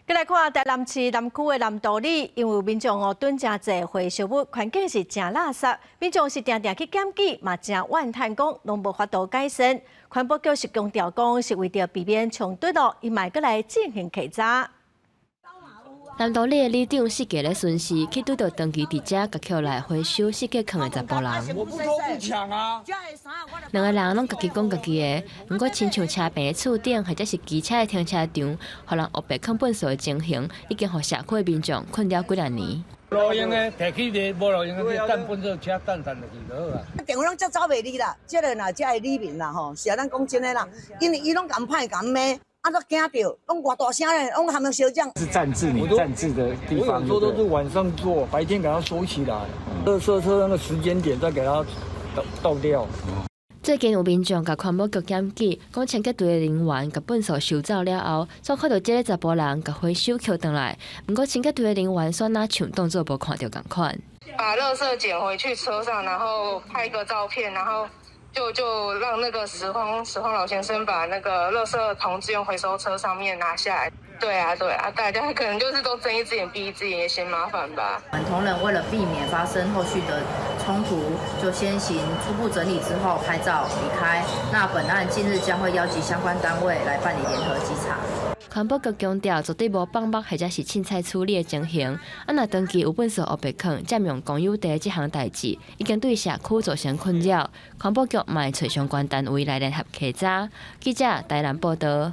閣來看台南市南區的南斗里，因為民眾哦囤誠濟回收物，環境是誠垃圾，民眾是定定去檢舉，嘛誠怨嘆講攏無法度改善。環保局是強調講，是為著避免衝突咯，伊嘛會閣來進行稽查。南斗里的里長四界咧巡視，去拄著長期佇遮共抾來回收四界囥的查埔人。我不偷不搶啊！兩個人攏家己講家己的，毋過親像車棚的厝頂或者是機車的停車場，予人烏白囥糞埽的情形，已經予社區的民眾困擾幾若年。路用的提去的，無路用的等糞埽車等等就去就好啊。電話攏接走袂離啦，這個若遮的里民啦吼，是啊，咱講真的啦，因為伊攏共歹共罵。啊，都驚著，攏偌大聲咧，攏含小將。是佔置你佔置的地方。我有時候都是晚上做，白天給它收起來，垃圾車那個時間點再給它倒倒掉。最近有民眾共環保局檢舉，講清潔隊的人員共糞埽收走了後，煞看著這個查埔人共回收抾轉來，毋過清潔隊的人員煞若像當做無看著仝款。把垃圾撿回去車上，然後拍一個照片，然後就讓那個拾荒拾荒老先生把那個垃圾桶自用回收車上面拿下來。對啊，對啊，大家可能就是都睜一隻眼閉一隻眼，也嫌麻煩吧。我們同仁為了避免發生後續的衝突，就先行初步整理之後拍照離開。那本案近日將會邀集相關單位來辦理聯合稽查。環保局強調，絕對無放牧或者是凊彩處理的情形。啊，若長期有糞埽烏白囥，佔用公有地這項代誌，已經對社區造成困擾。環保局嘛會揣相關單位來聯合稽查。記者台南報導。